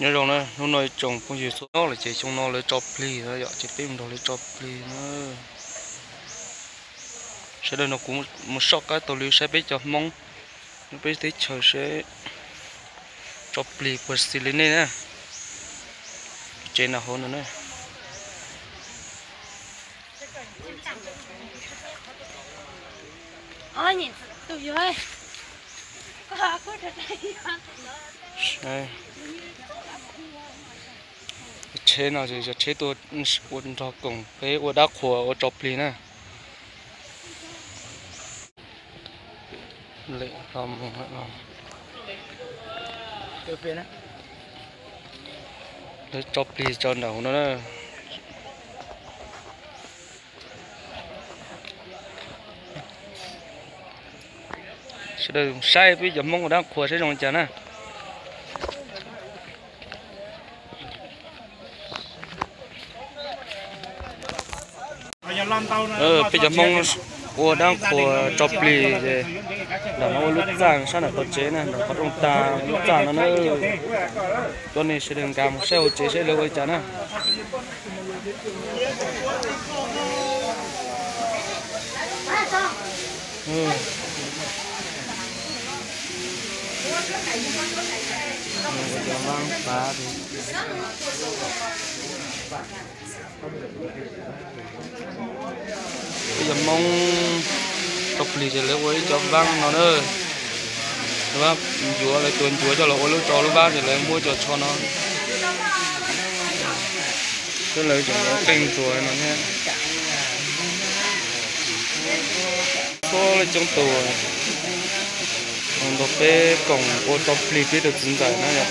Nyob zoo na, hnub no tsoom phooj ywg txhua hnub lawm ces xyoo no lawv tso plig no yom, ces peb mus nrog lawv tso plig na. Sawv daws no kuv mus soj qab taug lw saib peb cov Hmoob nyob peb teb chaws seb tso plig puas xis li nej na. Tsev nram hauv no na. Tsheb no, tsheb tuaj ua nrog koom peb ua dab qhuas ua tso plig na. Lawv tso plig tso nram hauv no na. Sawv daws saib peb cov Hmoob ua dab qhuas saib zoo li cas na. Peb cov Hmoob ua dab qhuas tso plig ces nram no ua lub txaj sab nram tog tsev na, nram qhov rooj tag lub txaj no na. Coj nej sawv daws nkag mus saib hauv tsev saib lawv ua li cas na. Peb cov Hmoob tso plig ces lawv ua ib cov vab no na. Lawv yuav, lawv tuav ncuav coj los ua lub tsho lub vab ces lawv muab cov tsho no. Lawv tseem ua qeej tuag no thiab. Txhua leej coob tus nrog peb koom ua tso plig peb tus txiv ntxawm na yom.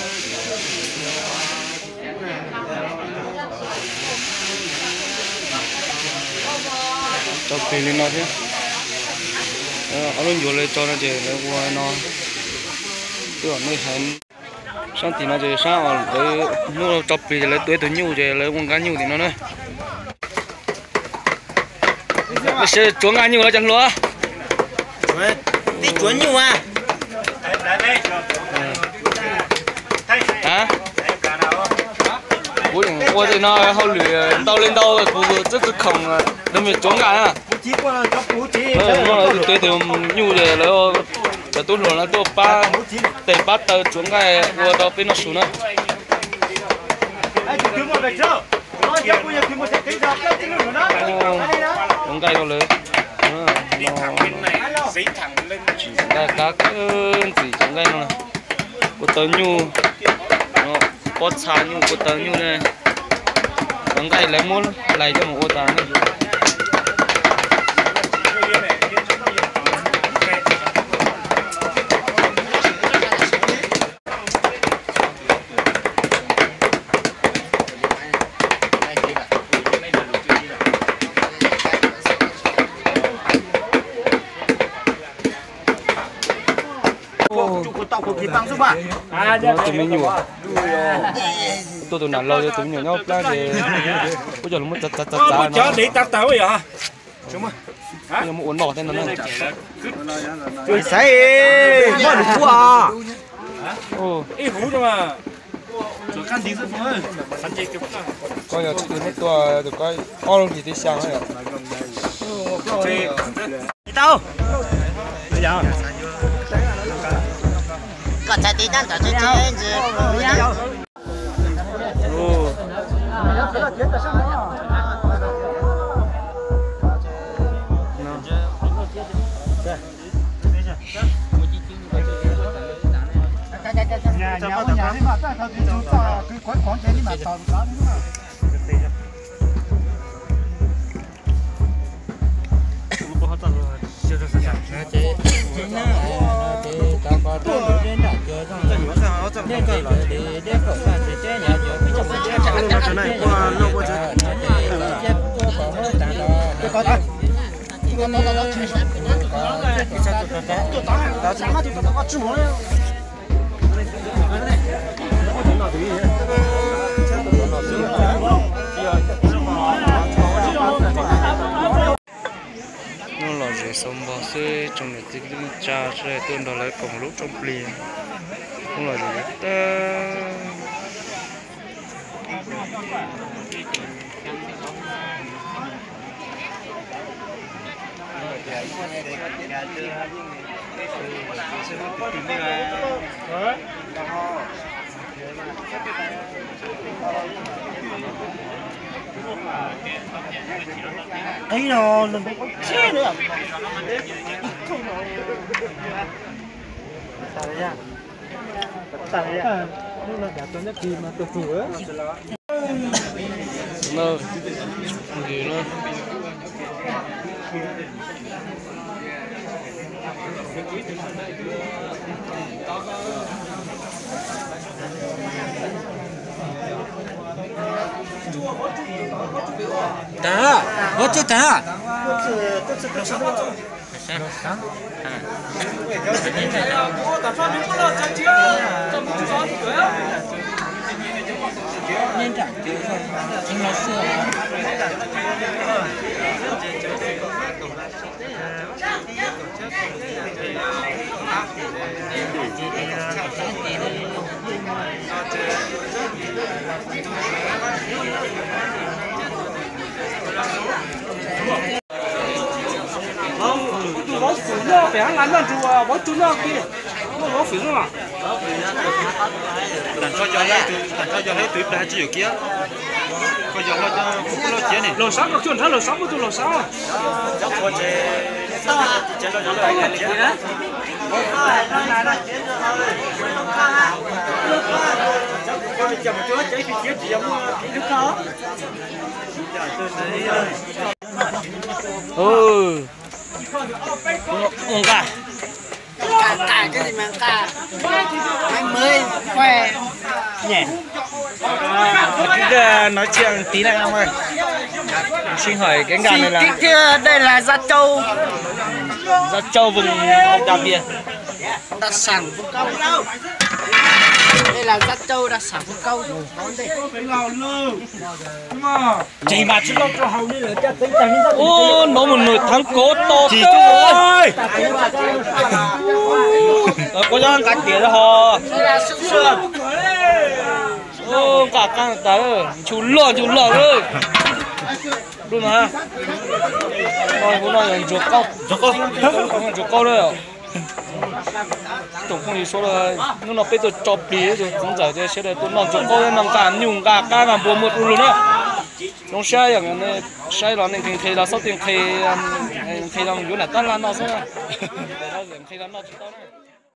Tso plig li no thiab. Ob lub ncuav lawv tso no ces lawv ua no. Twb nej hais sab tim no ces sab lawv hnub tso plig ces lawv tua ib tug nyuj ces lawv ua nkaj nyuj tim no na. Seb tsuav nkaj nyuj los cov hluas. Tib tsuav nyuj a. Kuv yeej ua tej no hauj lwm ntau li ntau, kuv txwb txwv khoom, lawv mas tsuav nkaj na. Tus twg tus nyuj ces lawv cov tub hluas no tuaj pab tes pab taw tsuav nqaij ua rau peb noj su na. Tsuav nqaij rau lawv. Nqaij qab ntxim tsuav nqaij no. Ua taw nyuj, pob txha nyuj, ua taw nyuj ne. Cov nqaij lawv muab hlais coj mus ua tas ne. Tus me nyuam, tuaj tus nam laug, tus me nyuam nyob plab ces kuv coj los muab txav txav txav txav no. Yog muab ua noj thiab no na. Xaiv, muab lus kua. Koj yog tsis tus neb tua tus koj ob lub hlis tib xya yom. Tau. Koj txhais tis tab tom tse tse ntsis. Hnub lom zem xaus npog xwb, tsoom niam txiv kwv tij neej tsa sawv daws tuaj nrog lawv koom lub rooj plig. Hnub lom zem tag. Qib no los ntawd qab tshiab na. Tag, ua tsuj tag. Kuv tus vauv xwm noj pem hab nqa noj nrug vauv tug noj kiag. Muaj vauv xwm noj. Tam nrho yog hab ib tug plag tsi yuam kiag. Koj yog hlo coj kuv loj ciav ne. Laug Sab, koj cuag nrhab Laug Sab, muaj tus Laug Sab. Ua nqa. Nqa, nqa cái gì mà nqa? Máy mới khoe nhỉ? Chúng ta nói chuyện tí này ông ơi. Xin hỏi cái nqa này là... Kích thước, đây là da trâu. Da trâu vùng Đồng Điền. Đặc sản Phú Câu. Đây là da trâu đặc sản Phú Câu. Ua, nov mus nws thab kaub to tag. Kuv nqa tiav ho. Nqa qab tas, nchu loj nchu loj lawm. Lub no, kuv no yog ntsuag qaub, ntsuag qaub lawm. Tsoom phooj ywg sawv daws, hnub no peb tuaj tso plig txog ntxawm tias sawv daws tuaj noj ntsuag qaub, noj nqa nyuj nqa qab nqa npua muaj du lug na. Zoo sab yog saib los nej nqhis nqhis los xaub tej nqhis, nqhis los yuav nram tab laj noj xwb na. Nqhis los noj tsis tau na.